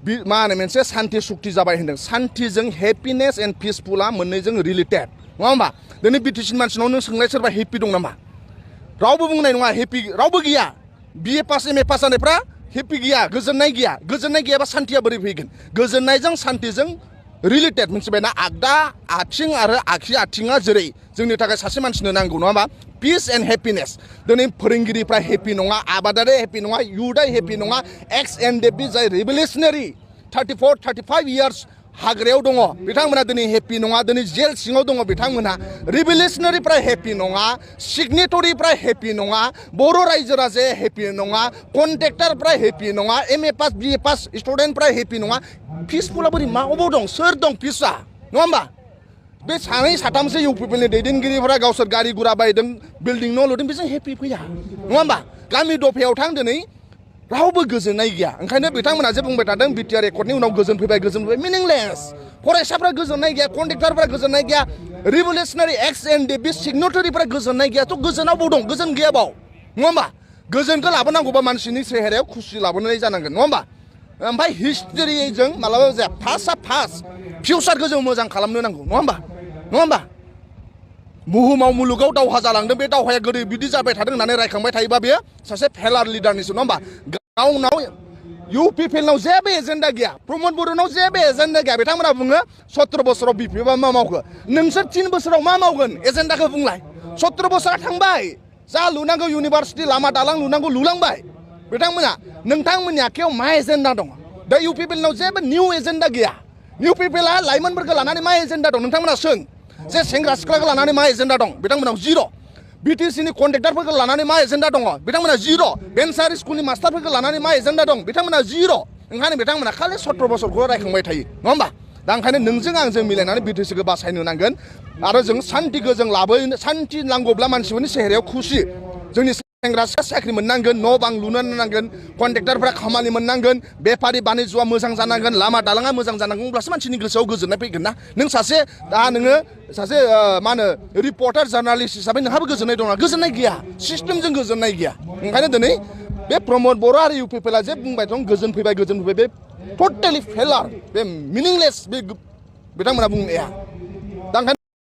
मा होनो मोनसे सान्थि सुक्ति जाबाय होनदों सान्थिजों हेपिनेस एन्ड पिसफुला मोननैजों रिलेटेड नङा होमबा दिनै बिटिसिनि मानसिनाव नों सोंलाय सोरबा हेपि दं नामा रावबो बुंनाय नङा हेपि रावबो गैया बिए पास एम ए पास जानायफ्रा हेपि गैया गोजोननाय गैयाबा सान्थिया बोरै फैगोन गोजोननायजों सान्थिजों रिलेटेड मोनथिबायना आगदा आथिं आरो आगसि आथिङा जेरै जोंनि थाखाय सासे मानसिनो नांगौ नङा होमबा पिस एन्ड हेपिनेस दिनै फोरोंगिरिफ्रा हेपि नङा आबादारि हेपि नङा युथआ हेपि नङा एक्स एन डेपि जाय रिभलिउसनारि 34-35 इयार्स हाग्रायाव दङ बिथांमोना दिनै हेपि नङा दिनै जेल सिङाव दङ बिथांमोना रिभलिउसनारिफ्रा हेपि नङा सिगनेटरिफ्रा हेपि नङा बर' रायजो राजाया हेपि नङा कन्ट्रेक्टरफ्रा हेपि नङा M A pass B A pass स्टुडेन्टफ्रा हेपि नङा पिसफुला बोरै मा अबाव दं सोर दं पिसआ नङा होमबा बे सानै साथामसो इउ पि पि एलनि दैदेनगिरिफोरा गावसोर गारि गुरा बायदों बिल्डिं न' लुदों बेजों हेपि फैया नङा होमबा गामि दफायाव थां दिनै रावबो गोजोननाय गैया ओंखायनो बिथांमोना जे बुंबाय थादों बिटिआर एकर्डनि उनाव गोजोन फैबाय मिनिंलेस फरायसाफ्रा गोजोननाय गैया कन्ट्रेक्टरफ्रा गोजोननाय गैया रिभलिउसनारि एक्स एन डि बि सिगनेटरिफ्रा गोजोननाय गैया थ' गोजोनाव बाव दं गोजोन गैया बाव नङा होमबा गोजोनखौ लाबोनांगौबा मानसिनि सेहेरायाव खुसि लाबोनाय जानांगोन नङा होमबा ओमफ्राय हिस्ट्रिजों मालाबा जाया फार्स्ट फिउचारखौ जों मोजां खालामनो नांगौ नङा होमबा बुहुमाव मुलुगाव दावहा जालांदों बे दावहाया गोदो बिदि जाबाय थादों होननानै रायखांबाय थायोबा बेयो सासे फेलार लिडारनिसो नङा होमबा गावनाव इउ पि पि एलनाव जेबो एजेन्डा गैया प्रमद बर'नाव जेबो एजेन्डा गैया बिथांमोना बुङो 17 बोसोराव बि पि एफआ मा मावखो नोंसोर 3 बोसोराव मा मावगोन एजेन्डाखौ बुंलाय 17 बोसोरा थांबाय जा लुनांगौ इउनिभार्सिटि लामा दालां लुनांगौ लुलांबाय बिथांमोना नोंथांमोननि आखायाव मा एजेन्डा दङ दा इउ पि पि एलनाव जेबो निउ एजेन्डा गैया इउ पि पि एलआ लाइमोनफोरखौ लानानै मा एजेन्डा दं नोंथांमोना सों जे सेंग्रा सिख्लाखौ लानानै मा एजेन्डा दं बिथांमोनाव जिर' बिटिसिनि कन्ट्रेक्टरफोरखौ लानानै मा एजेन्डा दङ बिथांमोना जिर' भेन्सार स्कुलनि मास्टारफोरखौ लानानै मा एजेन्डा दं बिथांमोना जिर' ओंखायनो बिथांमोना खालि 17 बोसोरखौ रायखांबाय थायो नङा होमबा दा ओंखायनो नोंजों आंजों मिलायनानै बिटिसिखौ बासायनो नांगोन आरो जों सान्थिखौ जों लाबोनो सान्थि नांगौब्ला मानसिफोरनि सेहेरायाव खुसि जोंनि सेंग्रा सिख्ला साख्रि मोननांगोन न' बां लुनो नांगोन कन्ट्रेक्टरफ्रा खामानि मोननांगोन बेफारि बानिज्यआ मोजां जानांगोन लामा दालाङा मोजां जानांगोन अब्लासो मानसिनि गोसोआव गोजोननाय फैगोन ना नों सासे मा होनो रिपर्टार जार्नालिस्ट हिसाबै नोंहाबो गोजोननाय दं ना गोजोननाय गैया सिस्टेमजों गोजोननाय गैया ओंखायनो दिनै बे प्रमद बर' आरो इउ पि पि एलआ जे बुंबाय दं गोजोन फैबाय बे टटेलि फेलार बे मिनिंलेस बे बिथांमोना बुंनाया दा